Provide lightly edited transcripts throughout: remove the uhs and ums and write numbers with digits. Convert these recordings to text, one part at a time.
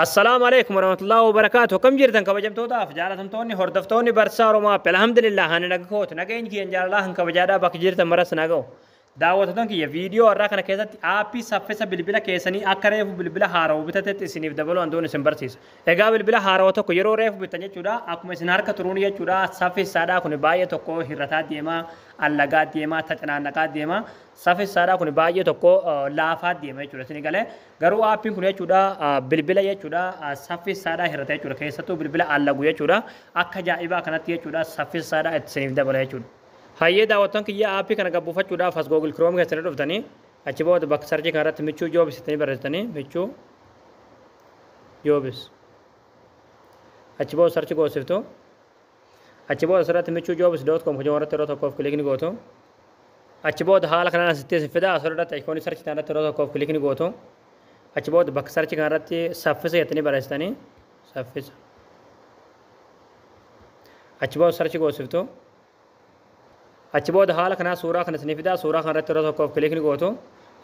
Assalaamu alaikum warahmatullahi wabarakaatu. Akkam jirtan, kabajamtootaaf jaalatamtoonni hordoftoonni Barsiisaa Oromoo App? Alhamdulillah, ani naga kooti. Nageenyi kiyyan jaalalaa kan kabajaadhaa bakka jirtan maras naga'u. Daawwattoota kiyya, viidiyoo har'aa kana keessatti aappii saffisa bilbila keessanii akka reefu bilbila haarawaa bitatetti isiniif dabaluu handoon isin barsiisa. Egaa bilbila haarawaa tokko yeroo reefu bitan jechuudha, akkuma isin harka turuun jechuudha, saffisaadhaa kun baay'ee tokko hirrataa deema, allagaa deema, tacanaannaqaa deema. Saffisaadhaa kun baay'ee tokko laafaa deema jechuudha isin galee. Garuu aappiin kun jechuudha, bilbila jechuudha, saffisaadhaa hirrata jechuudha. Keessattuu bilbila allagu jechuudha, akka ajaa'ibaa kanatti jechuudha, saffisaadhaa isiniif dabala jechuudha. Hayyee daawwattoon kiyya, aappii kana gabbuufachuudhaaf as Google Chrome keessatti dhuftanii, achi booda bakka search kanarratti Michuu Jobs jettanii barreessitanii, Michuu Jobs, achi booda search goosiftu. Achi booda asirratti michuujobs.com kan irratti yeroo tokkoof click ni gootu. Achi booda haala kanaan asitti isin fida. Asirratti icon search kanarratti yeroo tokkoof click ni gootu. Achi booda bakka search kanarratti saffisa jettanii barreessitanii, saffisa, achi booda search goosiftu. Achi booda haala kanaa suuraa kana isinii fidaa. Suuraa kanarratti yeroo tokkoof click ni gootu.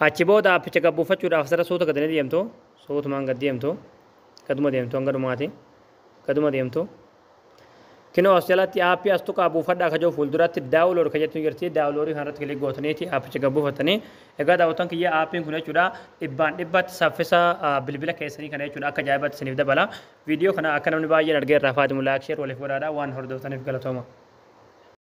Achi booda aappicha gabbuufachuudhaaf asirra suuta gadanii deemtu. Suutumaan gad deemtu, gaduma deemtu, hanga dhumaati gaduma deemtu. Kinoo as jalatti aappii as tuqaa buufadhaa kajoo fuulduratti download ka jettu jirti. Download kanarratti click gootaniiti aappicha gabbuufatanii. Egaa daawwattoon kiyya, aappiin kun jechuudha, dhibbaan dhibbatti saffisa bilbila keessanii kana jechuudha, akka ajaa'ibaatti isiniif dabala. Viidiyoo kana akka namni baay'een argee irraa faatimu like, share waliif godhaadha. Waan hordoftaniif galatooma.